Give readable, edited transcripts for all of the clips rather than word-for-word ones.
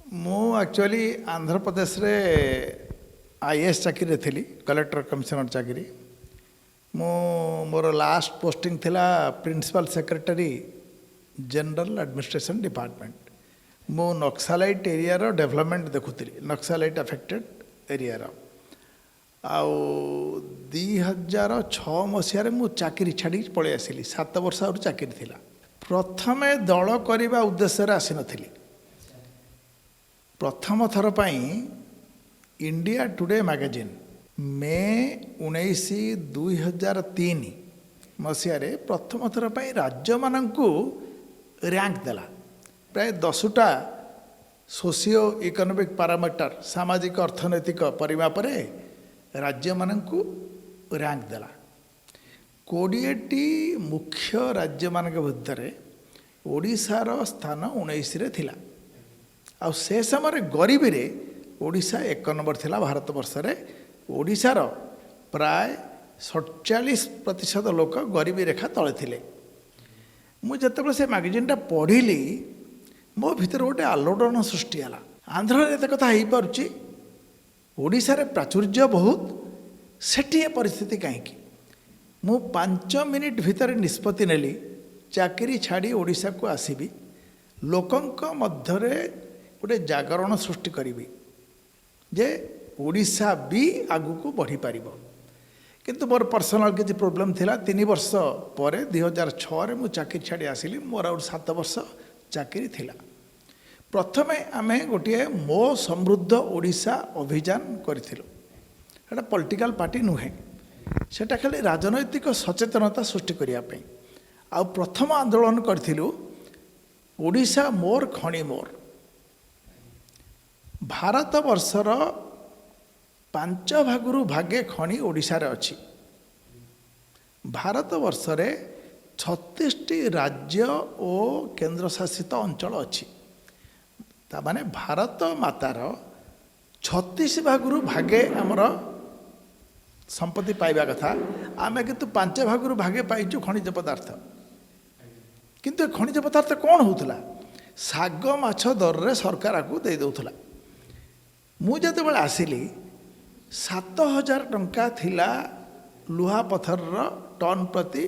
ମୁଁ ଆକ୍ଚୁଆଲି ଆନ୍ଧ୍ରପ୍ରଦେଶରେ ଆଇଏଏସ୍ ଚାକିରିରେ ଥିଲି, କଲେକ୍ଟର କମିଶନର ଚାକିରି। ମୁଁ ମୋର ଲାଷ୍ଟ ପୋଷ୍ଟିଂ ଥିଲା Principal Secretary, General Administration Department। ମୁଁ ନକ୍ସାଲାଇଟ୍ ଏରିଆର ଡେଭଲପମେଣ୍ଟ ଦେଖୁଥିଲି, ନକ୍ସାଲାଇଟ୍ ଆଫେକ୍ଟେଡ଼ ଏରିଆର। ଆଉ 2006 ମସିହାରେ ମୁଁ ଚାକିରି ଛାଡ଼ିକି ପଳେଇ ଆସିଲି। 7 ବର୍ଷ ଆହୁରି ଚାକିରି ଥିଲା। ପ୍ରଥମେ ଦଳ କରିବା ଉଦ୍ଦେଶ୍ୟରେ ଆସିନଥିଲି। ପ୍ରଥମ ଥର ପାଇଁ ଇଣ୍ଡିଆ ଟୁଡେ ମ୍ୟାଗାଜିନ୍ ମେ 19 2003 ମସିହାରେ ପ୍ରଥମ ଥର ପାଇଁ ରାଜ୍ୟମାନଙ୍କୁ ର୍ୟାଙ୍କ ଦେଲା। ପ୍ରାୟ 10ଟା ସୋସିଓ ଇକୋନୋମିକ୍ ପାରାମିଟର, ସାମାଜିକ ଅର୍ଥନୈତିକ ପରିମାପରେ ରାଜ୍ୟମାନଙ୍କୁ ର୍ୟାଙ୍କ ଦେଲା। 20ଟି ମୁଖ୍ୟ ରାଜ୍ୟମାନଙ୍କ ଭିତରେ ଓଡ଼ିଶାର ସ୍ଥାନ 19ରେ ଥିଲା। ଆଉ ସେ ସମୟରେ ଗରିବୀରେ ଓଡ଼ିଶା ଏକ ନମ୍ବର ଥିଲା ଭାରତବର୍ଷରେ। ଓଡ଼ିଶାର ପ୍ରାୟ 47% ଲୋକ ଗରିବୀ ରେଖା ତଳେ ଥିଲେ। ମୁଁ ଯେତେବେଳେ ସେ ମ୍ୟାଗାଜିନ୍ଟା ପଢ଼ିଲି, ମୋ ଭିତରେ ଗୋଟେ ଆଲୋଡ଼ନ ସୃଷ୍ଟି ହେଲା। ଆନ୍ଧ୍ରରେ ଏତେ କଥା ହେଇପାରୁଛି, ଓଡ଼ିଶାରେ ପ୍ରାଚୁର୍ଯ୍ୟ ବହୁତ, ସେଠି ଏ ପରିସ୍ଥିତି କାହିଁକି? ମୁଁ 5 ମିନିଟ୍ ଭିତରେ ନିଷ୍ପତ୍ତି ନେଲି, ଚାକିରି ଛାଡ଼ି ଓଡ଼ିଶାକୁ ଆସିବି, ଲୋକଙ୍କ ମଧ୍ୟରେ ଗୋଟେ ଜାଗରଣ ସୃଷ୍ଟି କରିବି ଯେ ଓଡ଼ିଶା ବି ଆଗକୁ ବଢ଼ିପାରିବ। କିନ୍ତୁ ମୋର ପର୍ସନାଲ୍ କିଛି ପ୍ରୋବ୍ଲେମ୍ ଥିଲା। 3 ବର୍ଷ ପରେ 2006ରେ ମୁଁ ଚାକିରି ଛାଡ଼ି ଆସିଲି। ମୋର ଆଉ 7 ବର୍ଷ ଚାକିରି ଥିଲା। ପ୍ରଥମେ ଆମେ ଗୋଟିଏ ମୋ ସମୃଦ୍ଧ ଓଡ଼ିଶା ଅଭିଯାନ କରିଥିଲୁ। ସେଇଟା ପଲିଟିକାଲ ପାର୍ଟି ନୁହେଁ, ସେଇଟା ଖାଲି ରାଜନୈତିକ ସଚେତନତା ସୃଷ୍ଟି କରିବା ପାଇଁ। ଆଉ ପ୍ରଥମ ଆନ୍ଦୋଳନ କରିଥିଲୁ, ଓଡ଼ିଶା ମୋର, ଖଣି ମୋର। ଭାରତବର୍ଷର ପାଞ୍ଚ ଭାଗରୁ ଭାଗେ ଖଣି ଓଡ଼ିଶାରେ ଅଛି। ଭାରତବର୍ଷରେ 36ଟି ରାଜ୍ୟ ଓ କେନ୍ଦ୍ରଶାସିତ ଅଞ୍ଚଳ ଅଛି। ତାମାନେ ଭାରତ ମାତାର 36 ଭାଗରୁ ଭାଗେ ଆମର ସମ୍ପତ୍ତି ପାଇବା କଥା। ଆମେ କିନ୍ତୁ ପାଞ୍ଚ ଭାଗରୁ ଭାଗେ ପାଇଛୁ ଖଣିଜ ପଦାର୍ଥ। କିନ୍ତୁ ଏ ଖଣିଜ ପଦାର୍ଥ କ'ଣ ହେଉଥିଲା? ଶାଗ ମାଛ ଦରରେ ସରକାର ଆକୁ ଦେଇ ଦେଉଥିଲା। ମୁଁ ଯେତେବେଳେ ଆସିଲି, 7000 ଟଙ୍କା ଥିଲା ଲୁହା ପଥରର ଟନ୍ ପ୍ରତି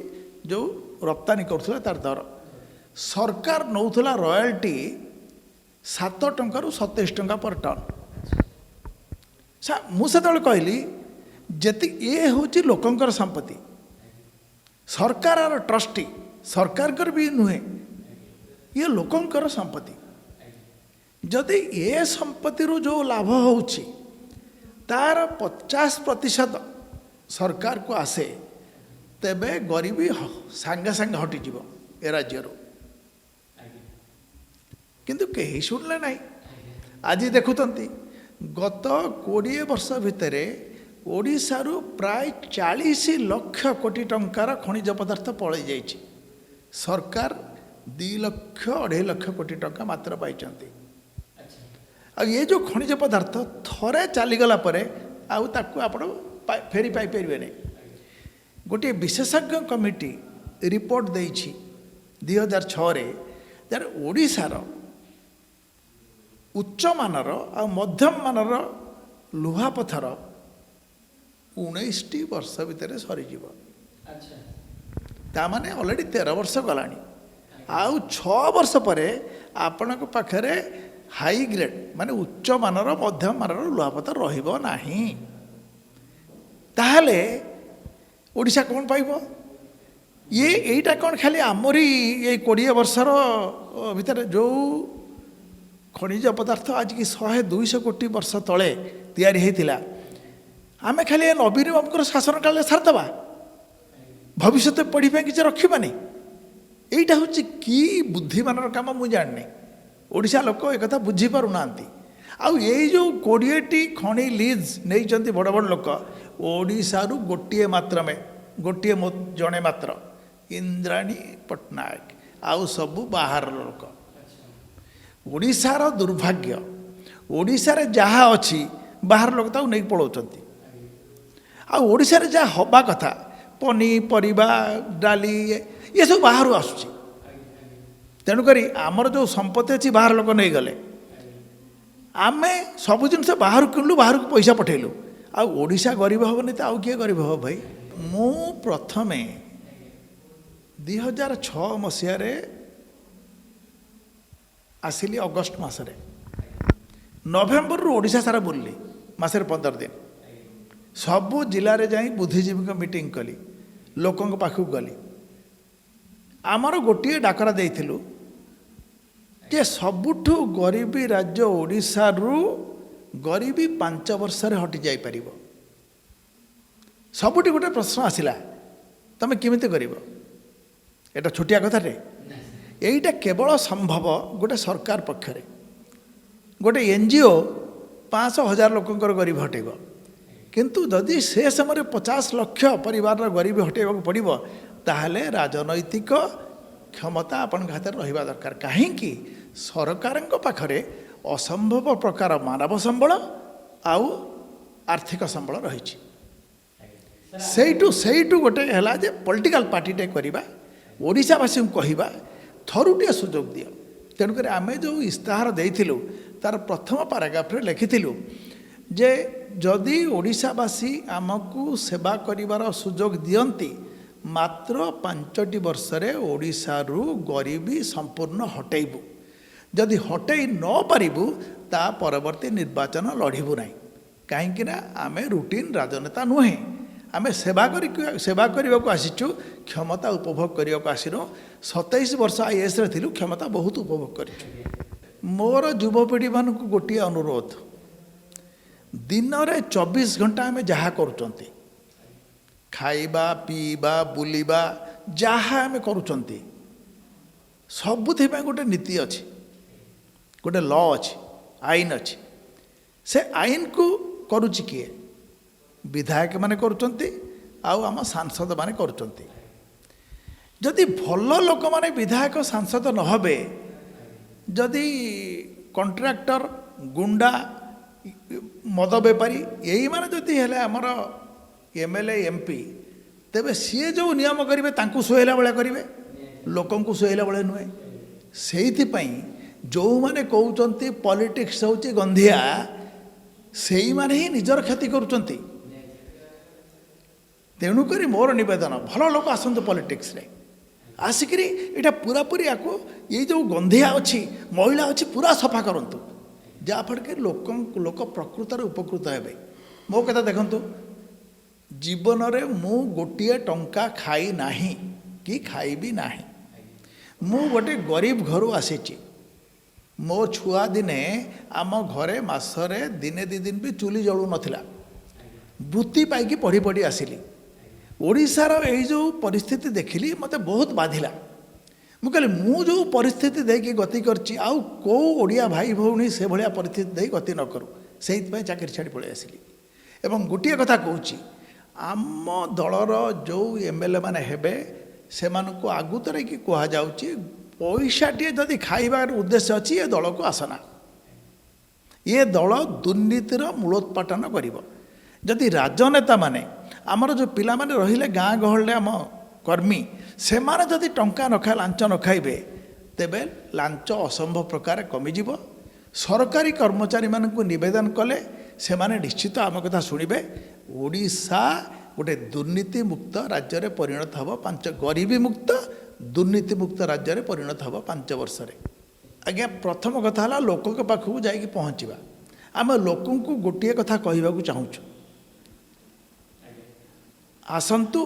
ଯେଉଁ ରପ୍ତାନୀ କରୁଥିଲା ତାର ଦର। ସରକାର ନେଉଥିଲା ରୟାଲ୍ଟି 7 ଟଙ୍କାରୁ 27 ଟଙ୍କା ପର ଟନ୍। ମୁଁ ସେତେବେଳେ କହିଲି, ଯେତିକି ଇଏ ହେଉଛି ଲୋକଙ୍କର ସମ୍ପତ୍ତି, ସରକାରର ଟ୍ରଷ୍ଟି, ସରକାରଙ୍କର ବି ନୁହେଁ, ଇଏ ଲୋକଙ୍କର ସମ୍ପତ୍ତି। ଯଦି ଏ ସମ୍ପତ୍ତିରୁ ଯେଉଁ ଲାଭ ହେଉଛି ତାର 50% ସରକାରକୁ ଆସେ, ତେବେ ଗରିବୀ ସାଙ୍ଗେ ସାଙ୍ଗେ ହଟିଯିବ ଏ ରାଜ୍ୟରୁ। କିନ୍ତୁ କେହି ଶୁଣିଲେ ନାହିଁ। ଆଜି ଦେଖୁଛନ୍ତି, ଗତ 20 ବର୍ଷ ଭିତରେ ଓଡ଼ିଶାରୁ ପ୍ରାୟ 40 ଲକ୍ଷ କୋଟି ଟଙ୍କାର ଖଣିଜ ପଦାର୍ଥ ପଳେଇ ଯାଇଛି। ସରକାର 2 ଲକ୍ଷ 2.5 ଲକ୍ଷ କୋଟି ଟଙ୍କା ମାତ୍ର ପାଇଛନ୍ତି। ଆଉ ଏ ଯେଉଁ ଖଣିଜ ପଦାର୍ଥ ଥରେ ଚାଲିଗଲା ପରେ ଆଉ ତାକୁ ଆପଣ ଫେରି ପାଇପାରିବେ ନାହିଁ। ଗୋଟିଏ ବିଶେଷଜ୍ଞ କମିଟି ରିପୋର୍ଟ ଦେଇଛି 2006ରେ, ଯାର ଓଡ଼ିଶାର ଉଚ୍ଚମାନର ଆଉ ମଧ୍ୟମ ମାନର ଲୁହା ପଥର 19ଟି ବର୍ଷ ଭିତରେ ସରିଯିବ। ତାମାନେ ଅଲରେଡ଼ି 13 ବର୍ଷ ଗଲାଣି। ଆଉ 6 ବର୍ଷ ପରେ ଆପଣଙ୍କ ପାଖରେ ହାଇ ଗ୍ରେଡ୍, ମାନେ ଉଚ୍ଚମାନର ମଧ୍ୟମ ମାନର ଲୁହାପଥର ରହିବ ନାହିଁ। ତାହେଲେ ଓଡ଼ିଶା କ'ଣ ପାଇବ? ଇଏ ଏଇଟା କ'ଣ ଖାଲି ଆମରି ଏଇ 20 ବର୍ଷର ଭିତରେ? ଯେଉଁ ଖଣିଜ ପଦାର୍ଥ ଆଜିକି 100-200 କୋଟି ବର୍ଷ ତଳେ ତିଆରି ହେଇଥିଲା, ଆମେ ଖାଲି ଏ ନବୀନ ବାବୁଙ୍କର ଶାସନ କାଳରେ ସାରିଦେବା, ଭବିଷ୍ୟତ ପିଢ଼ି ପାଇଁ କିଛି ରଖିବାନି, ଏଇଟା ହେଉଛି କି ବୁଦ୍ଧିମାନର କାମ ମୁଁ ଜାଣିନି। ଓଡ଼ିଶା ଲୋକ ଏକଥା ବୁଝିପାରୁନାହାନ୍ତି। ଆଉ ଏଇ ଯେଉଁ 20ଟି ଖଣି ଲିଜ୍ ନେଇଛନ୍ତି ବଡ଼ ବଡ଼ ଲୋକ, ଓଡ଼ିଶାରୁ ଗୋଟିଏ ମାତ୍ର ଗୋଟିଏ ଜଣେ ମାତ୍ର ଇନ୍ଦ୍ରାଣୀ ପଟ୍ଟନାୟକ, ଆଉ ସବୁ ବାହାରର ଲୋକ। ଓଡ଼ିଶାର ଦୁର୍ଭାଗ୍ୟ, ଓଡ଼ିଶାରେ ଯାହା ଅଛି ବାହାର ଲୋକ ତାକୁ ନେଇକି ପଳାଉଛନ୍ତି। ଆଉ ଓଡ଼ିଶାରେ ଯାହା ହେବା କଥା, ପନିପରିବା, ଡାଲି, ଇଏ ସବୁ ବାହାରୁ ଆସୁଛି। ତେଣୁକରି ଆମର ଯେଉଁ ସମ୍ପତ୍ତି ଅଛି ବାହାର ଲୋକ ନେଇଗଲେ। ଆମେ ସବୁ ଜିନିଷ ବାହାରୁ କିଣିଲୁ, ବାହାରକୁ ପଇସା ପଠେଇଲୁ, ଆଉ ଓଡ଼ିଶା ଗରିବ ହେବନି ତ ଆଉ କିଏ ଗରିବ ହେବ ଭାଇ? ମୁଁ ପ୍ରଥମେ 2006 ମସିହାରେ ଆସିଲି, ଅଗଷ୍ଟ ମାସରେ। ନଭେମ୍ବରରୁ ଓଡ଼ିଶା ସାରା ବୁଲିଲି, ମାସରେ 15 ଦିନ ସବୁ ଜିଲ୍ଲାରେ ଯାଇ ବୁଦ୍ଧିଜୀବୀଙ୍କ ମିଟିଂ କଲି, ଲୋକଙ୍କ ପାଖକୁ ଗଲି। ଆମର ଗୋଟିଏ ଡାକରା ଦେଇଥିଲୁ ଯେ ସବୁଠୁ ଗରିବୀ ରାଜ୍ୟ ଓଡ଼ିଶାରୁ ଗରିବୀ 5 ବର୍ଷରେ ହଟି ଯାଇପାରିବ। ସବୁଠି ଗୋଟେ ପ୍ରଶ୍ନ ଆସିଲା, ତୁମେ କେମିତି କରିବ? ଏଇଟା ଛୋଟିଆ କଥାଟେ। ଏଇଟା କେବଳ ସମ୍ଭବ ଗୋଟେ ସରକାର ପକ୍ଷରେ। ଗୋଟେ NGO 500 ହଜାର ଲୋକଙ୍କର ଗରିବ ହଟେଇବ, କିନ୍ତୁ ଯଦି ସେ ସମୟରେ 50 ଲକ୍ଷ ପରିବାରର ଗରିବୀ ହଟେଇବାକୁ ପଡ଼ିବ, ତାହେଲେ ରାଜନୈତିକ କ୍ଷମତା ଆପଣଙ୍କ ହାତରେ ରହିବା ଦରକାର। କାହିଁକି? ସରକାରଙ୍କ ପାଖରେ ଅସମ୍ଭବ ପ୍ରକାର ମାନବ ସମ୍ବଳ ଆଉ ଆର୍ଥିକ ସମ୍ବଳ ରହିଛି। ସେଇଠୁ ଗୋଟେ ହେଲା ଯେ ପଲିଟିକାଲ ପାର୍ଟିଟେ କରିବା, ଓଡ଼ିଶାବାସୀଙ୍କୁ କହିବା ଥରୁଟିଏ ସୁଯୋଗ ଦିଅ। ତେଣୁକରି ଆମେ ଯେଉଁ ଇସ୍ତାହାର ଦେଇଥିଲୁ, ତାର ପ୍ରଥମ ପାରାଗ୍ରାଫରେ ଲେଖିଥିଲୁ ଯେ ଯଦି ଓଡ଼ିଶାବାସୀ ଆମକୁ ସେବା କରିବାର ସୁଯୋଗ ଦିଅନ୍ତି, ମାତ୍ର 5ଟି ବର୍ଷରେ ଓଡ଼ିଶାରୁ ଗରିବୀ ସମ୍ପୂର୍ଣ୍ଣ ହଟେଇବୁ। ଯଦି ହଟେଇ ନ ପାରିବୁ, ତା ପରବର୍ତ୍ତୀ ନିର୍ବାଚନ ଲଢ଼ିବୁ ନାହିଁ। କାହିଁକିନା ଆମେ ରୁଟିନ୍ ରାଜନେତା ନୁହେଁ, ଆମେ ସେବା କରିବାକୁ ଆସିଛୁ, କ୍ଷମତା ଉପଭୋଗ କରିବାକୁ ଆସିନୁ। 27 ବର୍ଷ ଆଇଏଏସ୍ରେ ଥିଲୁ, କ୍ଷମତା ବହୁତ ଉପଭୋଗ କରିଛୁ। ମୋର ଯୁବପିଢ଼ିମାନଙ୍କୁ ଗୋଟିଏ ଅନୁରୋଧ, ଦିନରେ 24 ଘଣ୍ଟା ଆମେ ଯାହା କରୁଛନ୍ତି, ଖାଇବା, ପିଇବା, ବୁଲିବା, ଯାହା ଆମେ କରୁଛନ୍ତି, ସବୁଥିପାଇଁ ଗୋଟେ ନୀତି ଅଛି, ଗୋଟେ ଲ ଅଛି, ଆଇନ ଅଛି। ସେ ଆଇନକୁ କରୁଛି କିଏ? ବିଧାୟକମାନେ କରୁଛନ୍ତି ଆଉ ଆମ ସାଂସଦମାନେ କରୁଛନ୍ତି। ଯଦି ଭଲ ଲୋକମାନେ ବିଧାୟକ ସାଂସଦ ନ ହେବେ, ଯଦି କଣ୍ଟ୍ରାକ୍ଟର, ଗୁଣ୍ଡା, ମଦ ବେପାରୀ ଏଇମାନେ ଯଦି ହେଲେ ଆମର MLA, MP, ତେବେ ସିଏ ଯେଉଁ ନିୟମ କରିବେ ତାଙ୍କୁ ସୁହାଇଲା ଭଳିଆ କରିବେ, ଲୋକଙ୍କୁ ସୁହାଇଲା ଭଳିଆ ନୁହେଁ। ସେଇଥିପାଇଁ ଯେଉଁମାନେ କହୁଛନ୍ତି ପଲିଟିକ୍ସ ହେଉଛି ଗନ୍ଧିଆ, ସେଇମାନେ ହିଁ ନିଜର କ୍ଷତି କରୁଛନ୍ତି। ତେଣୁକରି ମୋର ନିବେଦନ, ଭଲ ଲୋକ ଆସନ୍ତୁ ପଲିଟିକ୍ସରେ, ଆସିକିରି ଏଇଟା ପୁରାପୁରି ଆକୁ ଏଇ ଯେଉଁ ଗନ୍ଧିଆ ଅଛି, ମଇଳା ଅଛି, ପୁରା ସଫା କରନ୍ତୁ, ଯାହାଫଳରେ କି ଲୋକ ପ୍ରକୃତରେ ଉପକୃତ ହେବେ। ମୋ କଥା ଦେଖନ୍ତୁ, ଜୀବନରେ ମୁଁ ଗୋଟିଏ ଟଙ୍କା ଖାଇ ନାହିଁ କି ଖାଇବି ନାହିଁ। ମୁଁ ଗୋଟେ ଗରିବ ଘରୁ ଆସିଛି। ମୋ ଛୁଆ ଦିନେ ଆମ ଘରେ ମାସରେ ଦିନେ 2 ଦିନ ବି ଚୁଲି ଜଳୁନଥିଲା। ବୃତ୍ତି ପାଇକି ପଢ଼ି ପଢ଼ି ଆସିଲି। ଓଡ଼ିଶାର ଏଇ ଯେଉଁ ପରିସ୍ଥିତି ଦେଖିଲି, ମୋତେ ବହୁତ ବାଧିଲା। ମୁଁ କହିଲି, ମୁଁ ଯେଉଁ ପରିସ୍ଥିତି ଦେଇକି ଗତି କରିଛି, ଆଉ କେଉଁ ଓଡ଼ିଆ ଭାଇ ଭଉଣୀ ସେଭଳିଆ ପରିସ୍ଥିତି ଦେଇ ଗତି ନ କରୁ। ସେଇଥିପାଇଁ ଚାକିରି ଛାଡ଼ି ପଳେଇ ଆସିଲି। ଏବଂ ଗୋଟିଏ କଥା କହୁଛି, ଆମ ଦଳର ଯେଉଁ MLA ମାନେ ହେବେ, ସେମାନଙ୍କୁ ଆଗୁତରେକି କୁହାଯାଉଛି, ପଇସାଟିଏ ଯଦି ଖାଇବାର ଉଦ୍ଦେଶ୍ୟ ଅଛି, ଏ ଦଳକୁ ଆସନା। ଏ ଦଳ ଦୁର୍ନୀତିର ମୂଳୋତ୍ପାଟନ କରିବ। ଯଦି ରାଜନେତାମାନେ, ଆମର ଯେଉଁ ପିଲାମାନେ ରହିଲେ ଗାଁ ଗହଳିରେ ଆମ କର୍ମୀ, ସେମାନେ ଯଦି ଟଙ୍କା ନ ଖାଇ ଲାଞ୍ଚ ନ ଖାଇବେ, ତେବେ ଲାଞ୍ଚ ଅସମ୍ଭବ ପ୍ରକାର କମିଯିବ। ସରକାରୀ କର୍ମଚାରୀମାନଙ୍କୁ ନିବେଦନ କଲେ ସେମାନେ ନିଶ୍ଚିତ ଆମ କଥା ଶୁଣିବେ। ଓଡ଼ିଶା ଗୋଟେ ଦୁର୍ନୀତିମୁକ୍ତ ରାଜ୍ୟରେ ପରିଣତ ହେବ, ଗରିବୀ ମୁକ୍ତ ଦୁର୍ନୀତିମୁକ୍ତ ରାଜ୍ୟରେ ପରିଣତ ହେବ 5 ବର୍ଷରେ। ଆଜ୍ଞା, ପ୍ରଥମ କଥା ହେଲା ଲୋକଙ୍କ ପାଖକୁ ଯାଇକି ପହଞ୍ଚିବା। ଆମେ ଲୋକଙ୍କୁ ଗୋଟିଏ କଥା କହିବାକୁ ଚାହୁଁଛୁ, ଆସନ୍ତୁ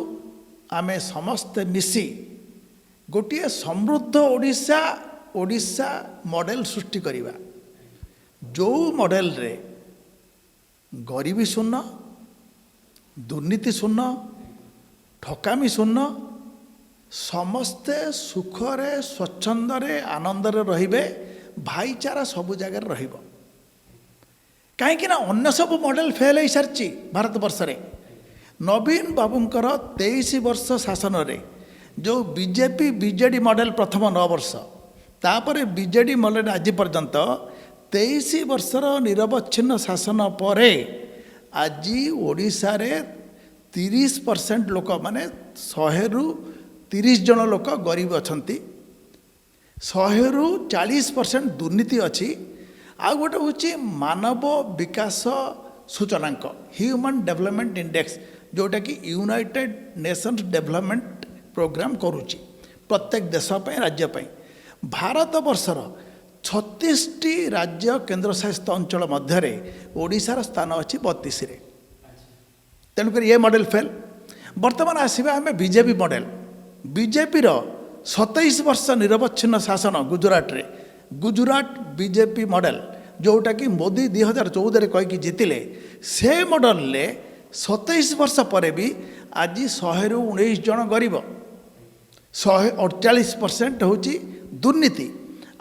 ଆମେ ସମସ୍ତେ ମିଶି ଗୋଟିଏ ସମୃଦ୍ଧ ଓଡ଼ିଶା ମଡ଼େଲ ସୃଷ୍ଟି କରିବା, ଯେଉଁ ମଡ଼େଲରେ ଗରିବୀ ଶୂନ୍ୟ, ଦୁର୍ନୀତି ଶୂନ୍ୟ, ଠକାମି ଶୂନ୍ୟ, ସମସ୍ତେ ସୁଖରେ, ସ୍ୱଚ୍ଛନ୍ଦରେ, ଆନନ୍ଦରେ ରହିବେ, ଭାଇଚାରା ସବୁ ଜାଗାରେ ରହିବ। କାହିଁକିନା ଅନ୍ୟ ସବୁ ମଡ଼େଲ ଫେଲ୍ ହେଇସାରିଛି ଭାରତବର୍ଷରେ। ନବୀନ ବାବୁଙ୍କର 23 ବର୍ଷ ଶାସନରେ ଯେଉଁ ବିଜେପି ବିଜେଡ଼ି ମଡ଼େଲ ପ୍ରଥମ 9 ବର୍ଷ, ତାପରେ ବିଜେଡ଼ି ମଡ଼େଲ ଆଜି ପର୍ଯ୍ୟନ୍ତ 23 ବର୍ଷର ନିରବଚ୍ଛିନ୍ନ ଶାସନ ପରେ ଆଜି ଓଡ଼ିଶାରେ 30% ଲୋକ, ମାନେ 100ରୁ 30 ଜଣ ଲୋକ ଗରିବ ଅଛନ୍ତି, 100ରୁ 40% ଦୁର୍ନୀତି ଅଛି। ଆଉ ଗୋଟେ ହେଉଛି ମାନବ ବିକାଶ ସୂଚନାଙ୍କ, ହ୍ୟୁମାନ୍ ଡେଭଲପମେଣ୍ଟ ଇଣ୍ଡେକ୍ସ, ଯେଉଁଟାକି ୟୁନାଇଟେଡ୍ ନେସନ୍ସ ଡେଭଲପମେଣ୍ଟ ପ୍ରୋଗ୍ରାମ କରୁଛି ପ୍ରତ୍ୟେକ ଦେଶ ପାଇଁ, ରାଜ୍ୟ ପାଇଁ। ଭାରତବର୍ଷର 36ଟି ରାଜ୍ୟ କେନ୍ଦ୍ରଶାସିତ ଅଞ୍ଚଳ ମଧ୍ୟରେ ଓଡ଼ିଶାର ସ୍ଥାନ ଅଛି 32ରେ। ତେଣୁକରି ଏ ମଡ଼େଲ ଫେଲ୍। ବର୍ତ୍ତମାନ ଆସିବା ଆମେ ବିଜେପି ମଡ଼େଲ। ବିଜେପିର 27 ବର୍ଷ ନିରବଚ୍ଛିନ୍ନ ଶାସନ ଗୁଜୁରାଟରେ, ଗୁଜୁରାଟ ବିଜେପି ମଡ଼େଲ, ଯେଉଁଟାକି ମୋଦି 2014ରେ କହିକି ଜିତିଲେ, ସେ ମଡ଼େଲରେ 27 ବର୍ଷ ପରେ ବି ଆଜି 100ରୁ 19 ଜଣ ଗରିବ, 148% ହେଉଛି ଦୁର୍ନୀତି।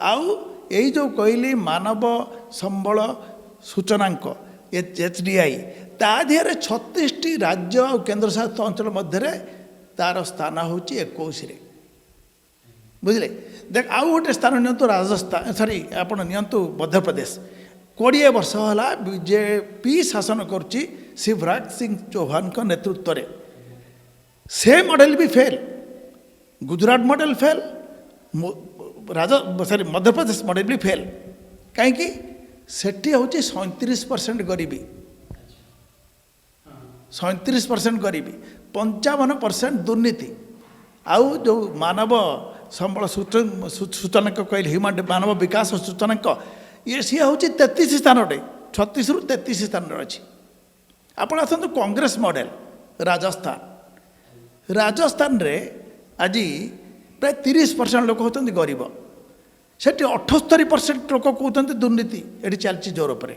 ଆଉ ଏଇ ଯେଉଁ କହିଲି ମାନବ ସମ୍ବଳ ସୂଚନାଙ୍କ HDI, ତା ଦେହରେ 36ଟି ରାଜ୍ୟ ଆଉ କେନ୍ଦ୍ରଶାସିତ ଅଞ୍ଚଳ ମଧ୍ୟରେ ତାର ସ୍ଥାନ ହେଉଛି 21ରେ। ବୁଝିଲେ? ଦେଖ, ଆଉ ଗୋଟେ ସ୍ଥାନ ନିଅନ୍ତୁ ରାଜସ୍ଥାନ, ସରି, ଆପଣ ନିଅନ୍ତୁ ମଧ୍ୟପ୍ରଦେଶ। 20 ବର୍ଷ ହେଲା ବିଜେପି ଶାସନ କରୁଛି ଶିବରାଜ ସିଂ ଚୌହାନଙ୍କ ନେତୃତ୍ୱରେ। ସେ ମଡ଼େଲ ବି ଫେଲ୍। ଗୁଜୁରାଟ ମଡ଼େଲ ଫେଲ୍, ସରି, ମଧ୍ୟପ୍ରଦେଶ ମଡ଼େଲ ବି ଫେଲ୍। କାହିଁକି? ସେଠି ହେଉଛି 37% ଗରିବୀ, 37% ଗରିବୀ, 55% ଦୁର୍ନୀତି। ଆଉ ଯେଉଁ ମାନବ ସମ୍ବଳ ସୂଚନାଙ୍କ କହିଲେ, ହ୍ୟୁମାନ୍ ମାନବ ବିକାଶ ସୂଚନାଙ୍କ, ଇଏ ସିଏ ହେଉଛି 33 ସ୍ଥାନରେ, 36ରୁ 33 ସ୍ଥାନରେ ଅଛି। ଆପଣ ଆସନ୍ତୁ କଂଗ୍ରେସ ମଡ଼େଲ, ରାଜସ୍ଥାନ। ରାଜସ୍ଥାନରେ ଆଜି ପ୍ରାୟ 30% ଲୋକ ହେଉଛନ୍ତି ଗରିବ। ସେଠି 78% ଲୋକ କହୁଛନ୍ତି ଦୁର୍ନୀତି ଏଠି ଚାଲିଛି ଜୋର ଉପରେ।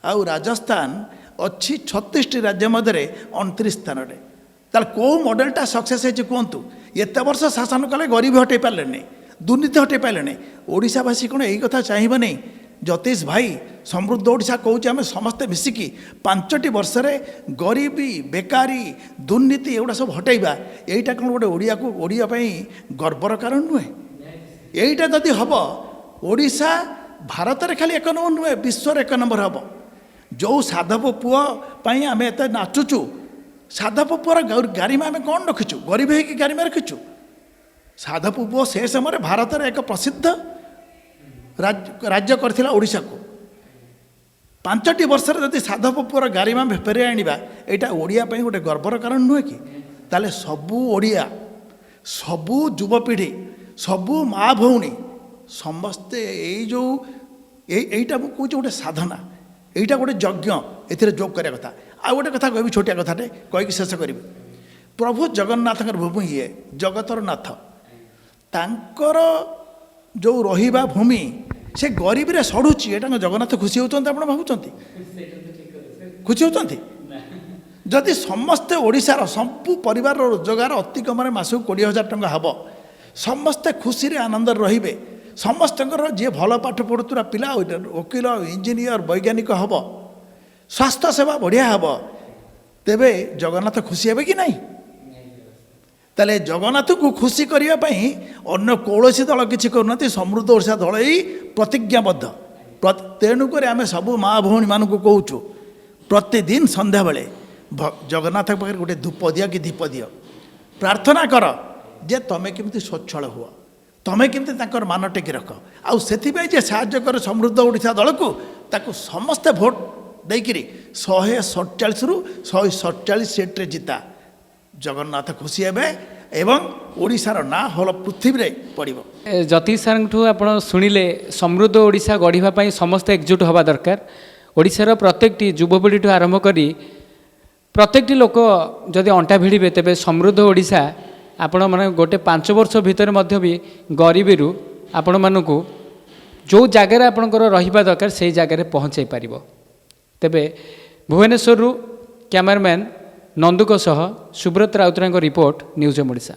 ଆଉ ରାଜସ୍ଥାନ ଅଛି 36ଟି ରାଜ୍ୟ ମଧ୍ୟରେ 29 ସ୍ଥାନରେ। ତାହେଲେ କେଉଁ ମଡ଼େଲଟା ସକ୍ସେସ୍ ହେଇଛି କୁହନ୍ତୁ? ଏତେ ବର୍ଷ ଶାସନ କଲେ, ଗରିବ ହଟେଇ ପାରିଲେନି, ଦୁର୍ନୀତି ହଟେଇ ପାରିଲେନି। ଓଡ଼ିଶାବାସୀ କ'ଣ ଏଇ କଥା ଚାହିଁବନି? ଯତୀଶ ଭାଇ, ସମୃଦ୍ଧ ଓଡ଼ିଶା କହୁଛି, ଆମେ ସମସ୍ତେ ମିଶିକି 5ଟି ବର୍ଷରେ ଗରିବୀ, ବେକାରୀ, ଦୁର୍ନୀତି ଏଗୁଡ଼ା ସବୁ ହଟେଇବା। ଏଇଟା କ'ଣ ଗୋଟେ ଓଡ଼ିଆକୁ, ଓଡ଼ିଆ ପାଇଁ ଗର୍ବର କାରଣ ନୁହେଁ? ଏଇଟା ଯଦି ହେବ, ଓଡ଼ିଶା ଭାରତରେ ଖାଲି ଏକ ନମ୍ବର ନୁହେଁ, ବିଶ୍ୱରେ ଏକ ନମ୍ବର ହେବ। ଯେଉଁ ସାଧବ ପୁଅ ପାଇଁ ଆମେ ଏତେ ନାଚୁଛୁ, ସାଧବ ପୁଅର ଗାରିମା ଆମେ କ'ଣ ରଖିଛୁ? ଗରିବ ହେଇକି ଗାରିମା ରଖିଛୁ? ସାଧବ ପୁଅ ସେ ସମୟରେ ଭାରତରେ ଏକ ପ୍ରସିଦ୍ଧ ରାଜ୍ୟ କରିଥିଲା ଓଡ଼ିଶାକୁ। 5ଟି ବର୍ଷରେ ଯଦି ସାଧବ ପୁଅର ଗାରିମା ଫେରାଇ ଆଣିବା, ଏଇଟା ଓଡ଼ିଆ ପାଇଁ ଗୋଟେ ଗର୍ବର କାରଣ ନୁହେଁ କି? ତାହେଲେ ସବୁ ଓଡ଼ିଆ, ସବୁ ଯୁବପିଢ଼ି, ସବୁ ମା ଭଉଣୀ, ସମସ୍ତେ ଏଇ ଯେଉଁ ଏଇଟା ମୁଁ କହୁଛି ଗୋଟେ ସାଧନା, ଏଇଟା ଗୋଟେ ଯଜ୍ଞ, ଏଥିରେ ଯୋଗ କରିବା କଥା। ଆଉ ଗୋଟେ କଥା କହିବି, ଛୋଟିଆ କଥାଟେ କହିକି ଶେଷ କରିବି। ପ୍ରଭୁ ଜଗନ୍ନାଥଙ୍କର ଭୂମି ଇଏ, ଜଗତର ନାଥ, ତାଙ୍କର ଯେଉଁ ରହିବା ଭୂମି, ସେ ଗରିବରେ ସଢ଼ୁଛି। ଏଇଟା କଣ ଜଗନ୍ନାଥ ଖୁସି ହେଉଛନ୍ତି? ଆପଣ ଭାବୁଛନ୍ତି ଖୁସି ହେଉଛନ୍ତି? ଯଦି ସମସ୍ତେ ଓଡ଼ିଶାର ସବୁ ପରିବାରର ରୋଜଗାର ଅତି କମରେ ମାସକୁ 20,000 ଟଙ୍କା ହେବ, ସମସ୍ତେ ଖୁସିରେ ଆନନ୍ଦରେ ରହିବେ, ସମସ୍ତଙ୍କର ଯିଏ ଭଲ ପାଠ ପଢ଼ୁଥିବା ପିଲା ଓକିଲ, ଇଞ୍ଜିନିୟର, ବୈଜ୍ଞାନିକ ହେବ, ସ୍ୱାସ୍ଥ୍ୟ ସେବା ବଢ଼ିଆ ହେବ, ତେବେ ଜଗନ୍ନାଥ ଖୁସି ହେବେ କି ନାହିଁ? ତାହେଲେ ଜଗନ୍ନାଥକୁ ଖୁସି କରିବା ପାଇଁ ଅନ୍ୟ କୌଣସି ଦଳ କିଛି କରୁନାହାନ୍ତି, ସମୃଦ୍ଧ ଓଡ଼ିଶା ଦଳ ଏଇ ପ୍ରତିଜ୍ଞାବଦ୍ଧ। ତେଣୁକରି ଆମେ ସବୁ ମା ଭଉଣୀମାନଙ୍କୁ କହୁଛୁ, ପ୍ରତିଦିନ ସନ୍ଧ୍ୟାବେଳେ ଜଗନ୍ନାଥଙ୍କ ପାଖରେ ଗୋଟେ ଧୂପ ଦିଅ କି ଦୀପ ଦିଅ, ପ୍ରାର୍ଥନା କର ଯେ ତମେ କେମିତି ସ୍ୱଚ୍ଛଳ ହୁଅ, ତମେ କେମିତି ତାଙ୍କର ମାନ ଟେକି ରଖ। ଆଉ ସେଥିପାଇଁ ଯେ ସାହାଯ୍ୟ କରେ ସମୃଦ୍ଧ ଓଡ଼ିଶା ଦଳକୁ, ତାକୁ ସମସ୍ତେ ଭୋଟ ଦେଇକିରି 147ରୁ 147 ସିଟ୍ରେ ଜିତା। ଜଗନ୍ନାଥ ଖୁସି ହେବେ ଏବଂ ଓଡ଼ିଶାର ନାଁ ହଲ ପୃଥିବୀରେ ପଡ଼ିବ। ଯତୀଶ ସାର୍ଙ୍କଠୁ ଆପଣ ଶୁଣିଲେ, ସମୃଦ୍ଧ ଓଡ଼ିଶା ଗଢ଼ିବା ପାଇଁ ସମସ୍ତେ ଏକଜୁଟ ହେବା ଦରକାର। ଓଡ଼ିଶାର ପ୍ରତ୍ୟେକଟି ଯୁବପିଢ଼ିଠୁ ଆରମ୍ଭ କରି ପ୍ରତ୍ୟେକଟି ଲୋକ ଯଦି ଅଣ୍ଟା ଭିଡ଼ିବେ, ତେବେ ସମୃଦ୍ଧ ଓଡ଼ିଶା ଆପଣମାନେ ଗୋଟେ 5 ବର୍ଷ ଭିତରେ ମଧ୍ୟ ବି ଗରିବୀରୁ ଆପଣମାନଙ୍କୁ ଯେଉଁ ଜାଗାରେ ଆପଣଙ୍କର ରହିବା ଦରକାର, ସେଇ ଜାଗାରେ ପହଞ୍ଚାଇ ପାରିବ। ତେବେ ଭୁବନେଶ୍ୱରରୁ କ୍ୟାମେରାମ୍ୟାନ୍ ନନ୍ଦୁଙ୍କ ସହ ସୁବ୍ରତ ରାଉତରାୟଙ୍କ ରିପୋର୍ଟ, ନ୍ୟୁଜ୍ ଓଡ଼ିଶା।